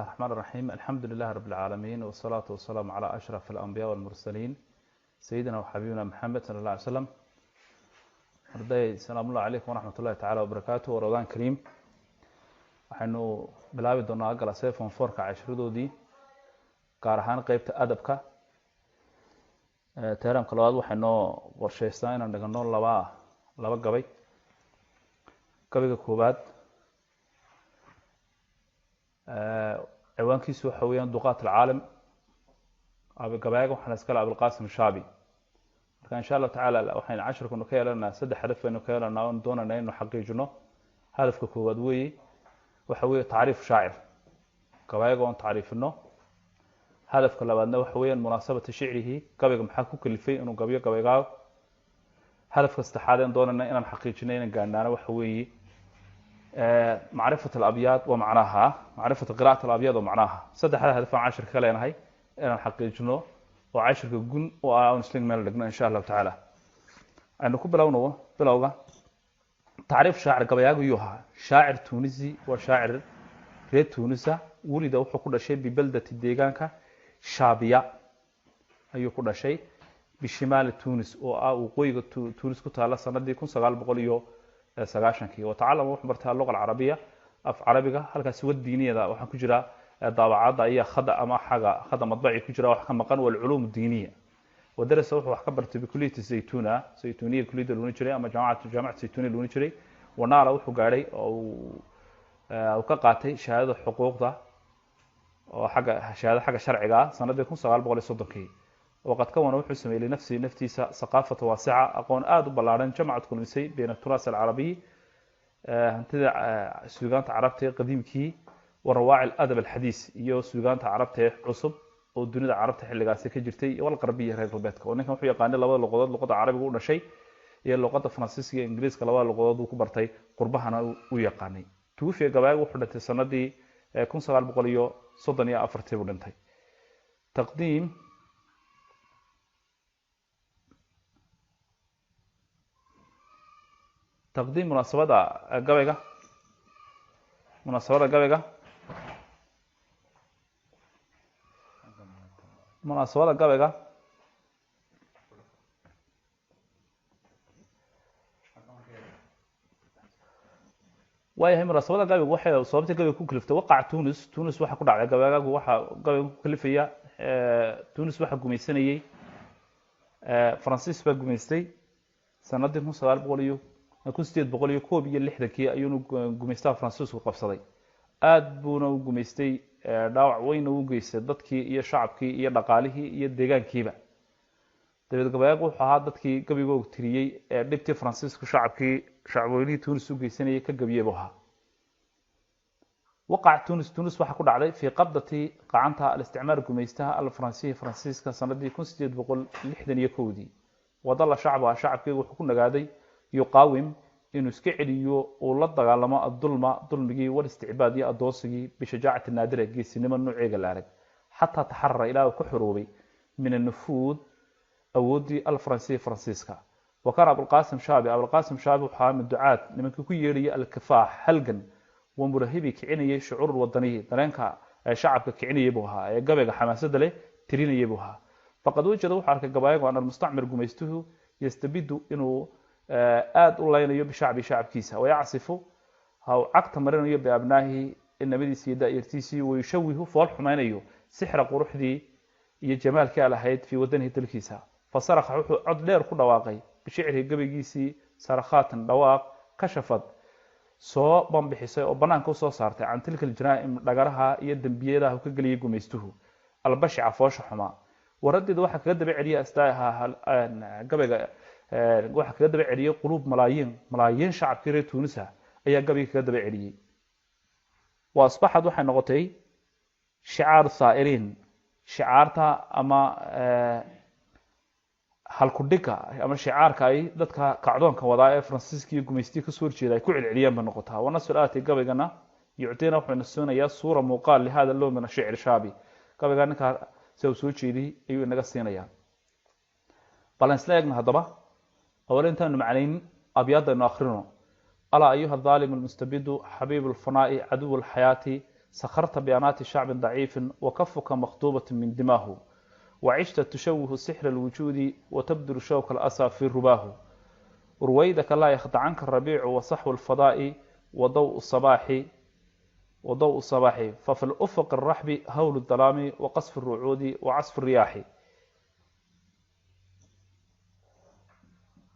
الرحمن الرحيم. الحمد لله رب العالمين، والصلاة والسلام على أشرف الأنبياء والمرسلين، سيدنا وحبيبنا محمد صلى الله عليه وسلم. Arday, السلام الله عليكم ورحمة الله تعالى وبركاته ورمضان كريم. Waxaynu bilaabi doonaa galasee form fourka cashiradoodii, gaar ahaan qeybta adabka. Teeramka labaad waxaynoo qorsheystaa inaan dhigano laba gabay. Gabayga koowaad ciwaankiisu waxa weeyaan "Duqaat Alcaalam". Gabayga waxaana iskale Abulqasim Shaabi. Marka insha Allahu tacaala waxaynu cashirkanu ka yeelanaa saddex hadaf baynu ka yeelanaa oon doonayna inuu xaqiijino. Hadafka koowaad weeye waxa weeye tacriif shaacir, gabayga oon tacriifino. Hadafka labaadna waxa weeyaan munaasabata shicrihi, gabayga maxaa ku kalifay inuu gabyo gabaygaago. Hadafka saddexaad een doonayna inaan xaqiijino, inaan gaadhnaana, waxa weeye macrifat alabyaad wa macnaha, macrifat qira'at alabyaad wa macnaha. Saddexda hadaf aan cashirka ka leenahay inaan xaqiijino oo cashirka gun oo ah on isling meel dhigno insha Allahu tacaala. Aynu ku bilowno bilowga tacriif shaacir. Gabayaagu yuu ahaa? Shaacir Tunisi, waa shaacir reer Tunisa. Wulida, wuxuu ku dhashay, bibaldati, deegaanka Shaabiya ayuu ku dhashay, bishimaali Tunis, oo ah waqooyiga Tunis ku taala, sanadii 1990-kii. Watacalama, wuxuu bartay, alluqa alcarabiya, af carabiga halkaasi wadiiniyada. Waxaa ku jira daabacadda iyo khada ama xaga khada madbaci ku jira wax ka maqan. Walculuum diiniya. Wadarasa, wuxuu wax ka bartay, bikuliyati Zaytuna, Zaytuniya kuliyadda loona jiray ama jaamacad Zaytuniya loona jiray. Wanaala, wuxuu gaadhay oo uu ka qaatay shahaadada xuquuqda oo xagga shahaado xagga sharciga ah sanadii 1930-kii. Waqad kawana, wuxuu sameeyey, linafsihi, naftiisa, saqaafata waasica, aqoon aada u ballaadhan, jamacad, kulmisay, bayna turaas alcarabiy, hantida suugaanta carabta ee qadiimkii, wa rawaaci aladab alxadiis, iyo suugaanta carabta ee cusub oo dunida carabta xilligaasi ka jirtay, walqarbiya, reer galbeedka. Oo ninkan wuxuu yaqaanay labada luqadood, luqadda carabiga u dhashay iyo luqadda Faransiiska iyo Ingiriiska. Labada luqadood uu ku bartay qurbahana u yaqaanay. Tuufiya, gabayga wuxuu dhintay sanadii 1934-tii buu dhintay. Taqdiim munaasabada gabayga, munaasabada gabayga, munaasabada gabayga. Waayahay, munaasabada gabaygu waxay sababta gabayga ku kaliftay. Waqac Tunis, Tunis waxa ku dhacday gabaygagu, waxa gabayga ku kalifaya. Tunis waxaa gumaysanayey Faransiis baa gumaystay sanadii kun sagaal boqol iyo 1861-kii ayuuna gumaystaha Faransiisku qabsaday. Aada buuna u gumaystay, dhaawac weyna u geystay dadkii iyo shacabkii iyo dhaqaalihii iyo deegaankiiba. Dabeed gabayaagu wuxuu ahaa dadkii gabaygoog tiriyey ee dhibtii Faransiisku shacabkii, shacabweynihii Tunis u geysanayay ka gabiyey buu ahaa. Waqac Tunis, Tunis waxaa ku dhacday, fii qabdati, qacanta, alisticmaar, gumaystaha, alfaransiyi, Faransiiska, sanadii 1861-dii. Wadalla shacbuha, shacabkeegu wuxuu ku nagaaday, yuqaawim, inuu iska celiyo, uu la dagaalamo, adulma, dulmigii, walisticbaad, iyo adoonsigii, bishajaacati naadira, geesinimo nooceega la arag, xataa taxarara, ilaa uu ka xoroobay, min annufuud, awooddii, alfaransiya, Faransiiska. Wa kaana Abulqasim Shaabi, Abulqasim Shaabi wuxuu ahaa min ducaad, nimankii ku yeedhayay, alkifaax, halgan, wa murahibi, kicinayay, shucuur wadaniyi, dareenka shacabka kicinayay buu ahaa ee gabayga xamaasadda leh tirinayay buu ahaa. Faqad wajada, wuxuu arkay gabaygu, an almustacmir, gumaystuhu, yastabidu, inuu aada u laynayo, bishacbi, shacabkiisa, wayacsifu, ha uu cagta marinayo, biabnaahi, inamadiisi iyo daa'irtiisii, wayushawihu, fool xumaynayo, sixra, quruxdii iyo jamaalkii a lahayd, fii wadanihi, dalkiisa. Fasaraka, wuxuu cod dheer ku dhawaaqay, bishicrihi, gabaygiisii, sarakhaatan, dhawaaq, kashafad, soo banbixisay oo banaanka usoo saartay, can tilka aljaraa'im, dhagaraha iyo dembiyadaha ka geliyay gumaystuhu, albashica, foosha xumaa. Waradeeda, waxaa kaga daba celiyay astaaha gabayga, waxaa kaga daba celiyey, quluub malaayiin, malaayiin shacabkii reer Tuunisa ayaa gabayga kaga daba celiyey. Wa asbaxad, waxay noqotay, shicaaru saa'iriin, shicaarta ama halkudhigga ama shicaarka ay dadka kacdoonka wadaa ee Faransiiska iyo gumaystii kasoo horjeeda ay ku celceliyaan bay noqotaa. Wanasr aati, gabaygana, yuctina, wuxuu ina siinayaa, suura, muuqaal, lihada low min ashicr shaabi. Gabayga ninkaa sida uu soo jeediyey ayuu inaga siinayaa. Bal isla eegna haddaba. Awal intaanu macnaynin abyaadaynu akrino. Alaa ayuha adaalim almustabidu xabiibu alfanaa'i caduw alxayaati. Sakharta bianaati shacbin daciifin wakafuka makhduubat min dimaahu, wacishta tushawihu sixra alwujuudi watabdulu shawka alasa fii rubaahu. Ruwaydaka laa yakhdacanka rabiicu wasaxwu alfadaa'i wadaw sabaaxi wadaw sabaaxi, fafi lufuq araxbi hawl dalaami waqasfi rucuudi wacasfi riyaaxi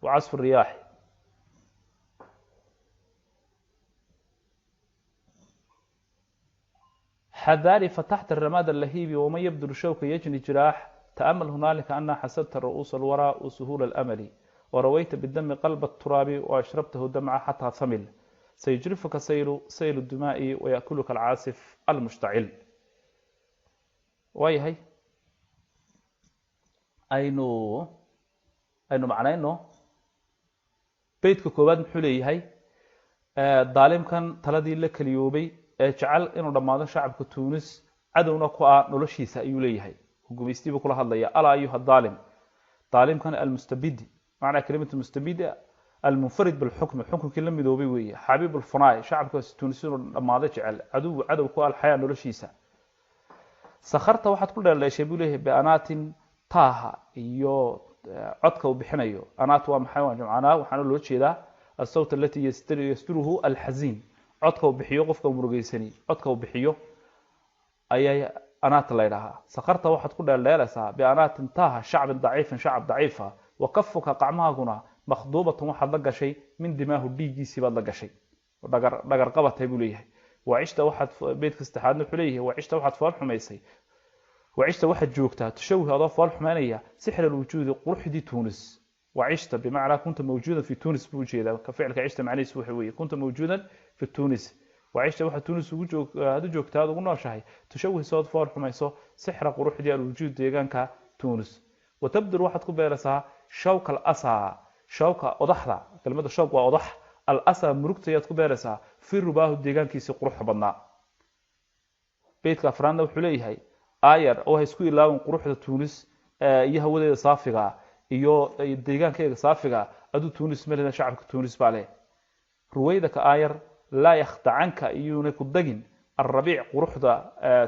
wacasfi riyaaxi. Xadaari fataxta ramaad allahiibi waman yabdul shawka yajni jiraax, ta'amal hunaalika anaa xasabta ru'uusa alwaraa wasuhuula alamali, warawayta bidami qalba aturaabi waashrabtahu damca xataa hamil, sayujrifuka saylu saylu dumaa'i waya'kuluka alcaasif almushtacil. Waayahay, aynu macnayno beytka koowaad. Muxuu leeyahay? Daalimkan taladii la keliyoobay ee jecel inuu dhammaado shacabka Tuunis, cadowna ku ah noloshiisa ayuu leeyahay. Gumaystiibuu kula hadlaya. Alaa ayuha daalim, daalimkan almustabidi, macnaa kelimatu mustabidi almunfarid bilxukmi, xukunkii la midoobay weeye. Xabiib ulfunaay, shacabkaasi Tuunis inuu dhammaado jecel, cadow cadow ku alxayaa noloshiisa. Sakharta waxaad ku dheeldheeshay buu leeyahay bianaatin, taaha iyo codka uu bixinayo. Anaat waa maxay? Waa jamcanaa, waxaana loo jeedaa asawt alati yasturuhu alxaziin, codka uu bixiyo qofka murugeysani, codka uu bixiyo ayay anaat la ydhahaa. Sakharta waxaad ku dheeldheelaysaa bianaatin taaha shacbin daciifin, shacab daciifa, wa kafuka qacmahaaguna makhduubatan waxaad la gashay min dimaahu, dhiiggiisii baad la gashay, dhagar dhagar qabatay buu leeyahay. Wacishta waxaad, beydka saddexaadna wuxuu leeyahay, wacishta waxaad fool xumaysay, wacishta waxaad joogtaa tushawih adoo fool xumaynaya sixra alwujuudi, quruxdii Tuunis. Wacishta bimacnaa kunta mawjuudan fi Tunis buu ujeedaa. Ka ficilka cishta macnihiisu waxa weeye kunta mawjuudan fi Tunis. Wacishta waxaad Tunis ugu joog aad u joogtaa, aad ugu nooshahay tushawih sood fool xumayso sixra quruxdii alwujuud deegaanka Tunis. Watabdur waxaad ku beeraysaa shawka alasaa, shawka odaxda, kelmadda shawk waa odax, alasa murugta ayaad ku beeraysaa fi rubaahu, deegaankiisii quruxda badnaa. Beydka afraadna wuxuu leeyahay ayar oo ha isku ilaawin quruxda Tuunis iyo hawadeeda saafiga iyo deegaankeega saafiga, aduu Tuunis ma lehna, shacabka Tuunis baa leh. Ruwaydaka aayar laa yakhdacanka, iyuuna ku dagin alrabiic, quruxda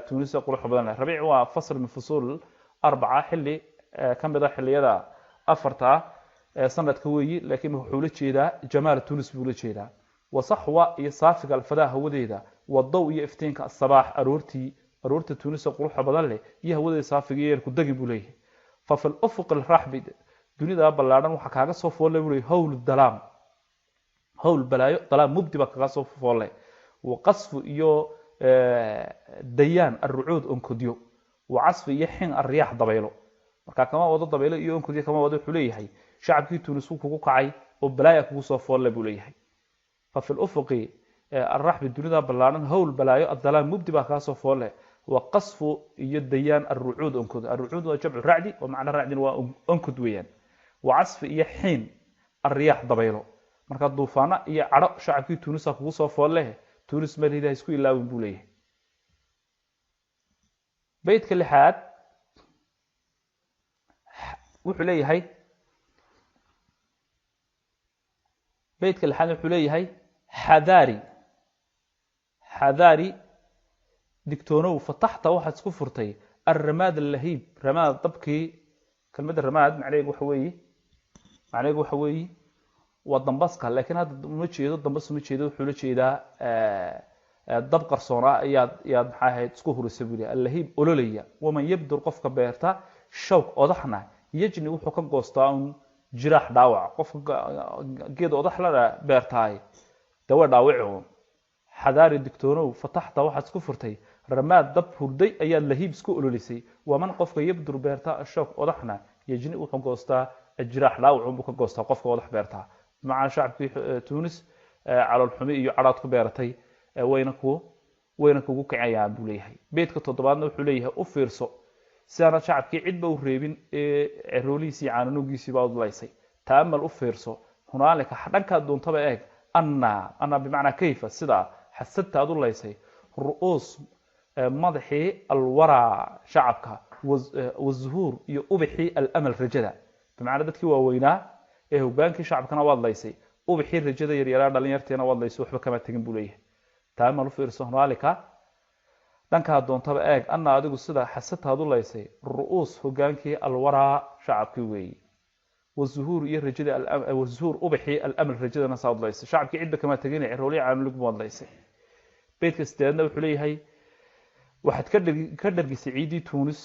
Tuunis ee quruxda badan leh. Rabiic waa fasl min fusuul arbaca, xilli ka mid a xilliyada afarta ah sanadka weeyi, laakiin wuxuu la jeedaa jamaal Tunis buu la jeedaa. Wasaxwa iyo saafiga alfadaa hawadeeda, wadaw iyo iftiinka asabaax aroortii, aroorta Tuunisa quruxda badan leh iyo hawadeeda saafiga iyo ku dagin buu leeyahay. Fa fi lufuq alraxbi, dunida ballaadhan waxaa kaaga soo foolle buu leeyahay hawl dalaam, hawl balaayo, dalaam mugdi baa kaga soo foolle, waqasfu iyo dayaan alrucuud onkodyo, wacasfi iyo xin alriyaax dabaylo. Marka kama wado dabaylo iyo onkodyo kama wado, wuxuu leeyahay shacabkii Tuunis wuu kugu kacay oo balaaya kugu soo foolle buu leeyahay. Fa fi lufuqi alraxbi, dunida ballaadhan hawl balaayo addalaam mugdi baa kaga soo foolle, waqasfu iyo dayaan alrucuud onkod. Alrucuud waa jamcu racdi oo macna racdina waa onkod weeyaan. Wacasfi iyo xiin alriyaax dabaylo. Marka duufaano iyo cadho shacabkii Tuunisa kugu soo foolleh, Tuunis malida isku ilaawin buu leeyahay. Beytka lixaad wuxuu leeyahay, beytka lixaad wuxuu leeyahay xadaari, xadaari digtoonow, fataxta waxaad isku furtay alramaad allahiib, ramaad dabkii. Kelmadda ramaad macnaheegu waxa weeye, macnaheegu waxa weeye waa dambaska, laakiin hadda uma jeedo dambas, uma jeedo, wuxuu la jeedaa dab qarsoonaa ayaad yaad maxaa ahayd isku hurisay buu leeyahay, allahiib ololaya. Waman yabdur qofka beerta shawk odaxna yajni wuxuu ka goostaa un jiraax dhaawac. Qofka geed odax la beertaay dawa dhaawici uun. Xadaari digtoonow, fataxta waxaad isku furtay ramaad dab hurday ayaad lahiib isku ololisay. Waman qofka yabdur beerta ashawk odaxna yajni wuxuu goostaa jiraax dhaawac unbuu ka goostaa qofka odax beertaa. Bimacnaa shacabkii Tuunis calool xumi iyo cadhaad ku beeratay, wayna ku wayna kugu kicayaan buu leeyahay. Beydka toddobaadna wuxuu leeyahay u fiirso sidaanad shacabkii cidba u reebin ee ceroolihiisii caananuugiisii baa udlaysay. Ta'amal u fiirso hunaalika, dhankaad doontaba eeg, anna anna bimacnaa kayfa, sidaa xasadta aad u laysay ru'uus madaxii alwaraa shacabka, wazuhuur iyo ubixii alamal rajada. Bimacnaa dadkii waaweynaa ee hogaankii shacabkana waad laysay, ubixii rajada yaryaraa dhalinyartiina waad laysay, waxba kama tegin buu leeyahay. Ta'amal u fiirso hunaalika Dhankaa doontaba eeg, anna adigu sida xasataad u laysay ru'uus hogaankii alwaraa shacabkii weeyi, wazuhuur iyo rajada, wazuhuur ubaxii alamal rajadana saad laysay shacabkii, cidba kamaa tegina, ciroolii caamiluguma waad laysay. Beydka sideedna wuxuu leeyahay waxaad ka dhargisay ciiddii Tuunis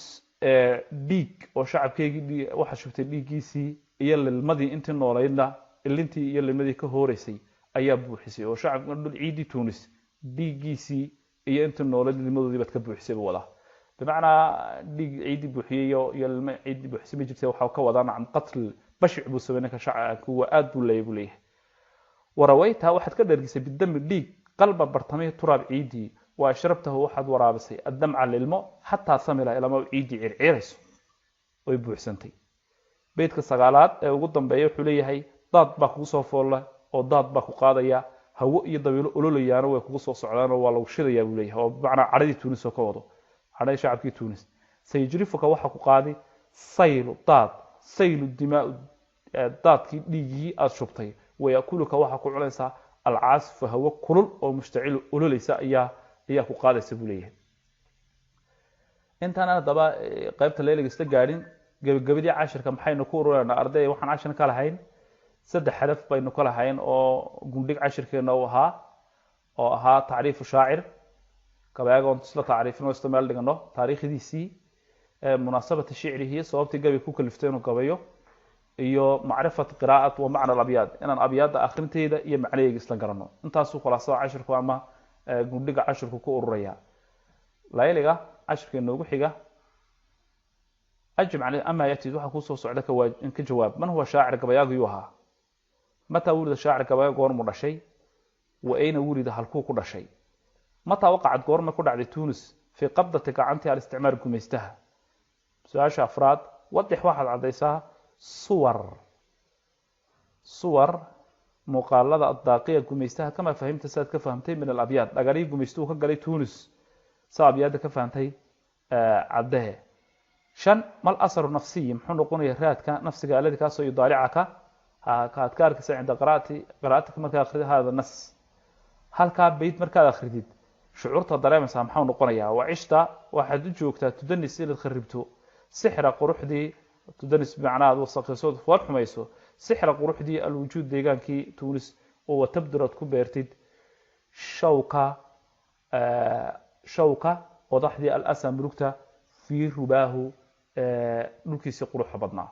dhiig oo shacabkeygii waxaad shubtay dhiiggiisii iyo lilmadii intii noolaydna, ilintii iyo lilmadii ka hooreysay ayaa buuxisay oo shacabka dhul ciiddii Tuunis dhiiggiisii iyo intii noolayd lilmadoodii baad ka buuxisay buu wadaa. Bimacnaa dhiig ciiddii buuxiyey iyo lilma ciiddii buuxisay ma jirta, waxaa ka wadaa nacam qatl bashic buu samey ninka shacabku, waa aad buu leeyahy buu leeyahay. Warawayta waxaad ka dhargisay bidami dhiig qalba bartamihii turaab ciiddii, wa ashrabtahu waxaad waraabisay addamca lilmo xataa samila ilama ciiddii circiirayso oy buuxsantay. Beydka sagaalaad ee ugu dambeeya wuxuu leeyahay daad baa kugu soo foolla oo daad baa ku qaadaya, hawo iyo dabiilo ololayaana way kugu soo socdaanoo waa lagu shidayaa buu leeyahay, oo bimacnaa cadhadii Tuunis oo ka wado, cadhadii shacabkii Tuunis. Sayajrifuka waxaa ku qaadi saylu daad, saylu dimaa daadkii dhiiggii aada shubtay, wayakuluka waxaa ku cunaysaa alcaasifu hawo kulul oo mushtacilu ololaysa ayaa ku qaadaysa buu leeyahay. Intaan haddaba qaybta leeliga isla gaadhin gebagabadii cashirka maxaynu ku urureynaa arday? Waxaan cashir ka lahayn saddex hadaf baynu ka lahayn oo gundhig cashirkeena u ahaa, oo ahaa tacriifu shaacir, gabayaaga oon isla tacriifino isla meel dhigano taariikhdiisii, munaasabata shicrihi, sababtii gabay ku kaliftay inuu gabayo, iyo macrifat qiraa'at wa macna alabyaad, inaan abyaadda akhrinteeda iyo macnaheega isla garano. Intaasuu khulaasada cashirku ama gundhiga cashirku ku ururaya. Layliga cashirka inoogu xiga ajib can ama yatid, waxaa kusoo socda ka jawaab. Man huwa shaacir? Gabayaagu yuu ahaa? Mataa wulida shaacir? Gabayaagu goormuu dhashay? Wa ayna wulida? Halkuu ku dhashay? Mataa waqacad? Goorma ku dhacday Tunis fii qabdati gacantii alisticmaar gumaystaha? Su-aasha afraad, wadix waxaad caddaysaa suwar muuqaalada addaaqiya gumaystaha kamaa fahimta, siaad ka fahamtay, min alabyaad, dhagarihii gumaystuhu ka galay Tunis saa abyaadda ka fahamtay caddehe. Shan, mal asaru nafsiyi? Muxuu noqonaya raadka nafsiga aladi kaasoo yudaalicaka aad ka arkaysa cinda qiraati qiraatika, markaad akhrida hada nas, halkaa beyt markaad akhridid shucuurta dareemaysaa maxuu noqonayaa? Wacishta waxaad u joogtaa tudanis inaad kharibto sixra quruxdii, tudanis bimacnaa aad wasaqayso fool xumayso, sixra quruxdii alwujuud deegaankii Tuunis oo watabdur aad ku beertid shawka qodaxdii alasa murugta fii rubaahu dhulkiisii quruxda badnaa.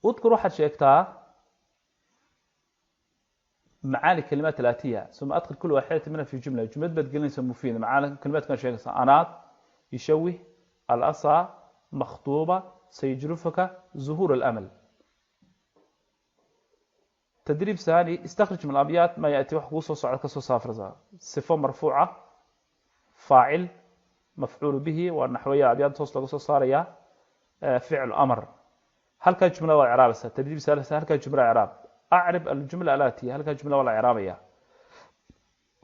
Udkur waxaad sheegtaa macaani kalimaat alaatiya uma adkhil kul waaxidata minha fi jumla, jumlad baad gelinaysaa mufiida. Macaani kalimaadkan sheegaysaa: anaad, yashawih, alasa, makhtuuba, sayajrufuka, zuhuur alamal. تدريب ثاني، استخرج من الأبيات ما يأتي، wax kugu soo socda kasoo saafraysaa: sifo marfuuca, faacil, mafcuul bihi, waa naxweya abyaad toos laga soo saaraya, ficlu amar. Halkaa jumla waa icraabaysaa. تدريب ثالث, halkaa jumla icraab, أعرب الجملة الآتية, halkaa jumla waa la icraabaya: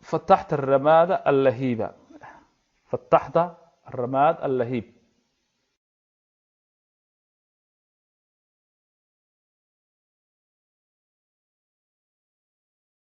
فتحت الرماد اللهيب, فتحت الرماد اللهيب.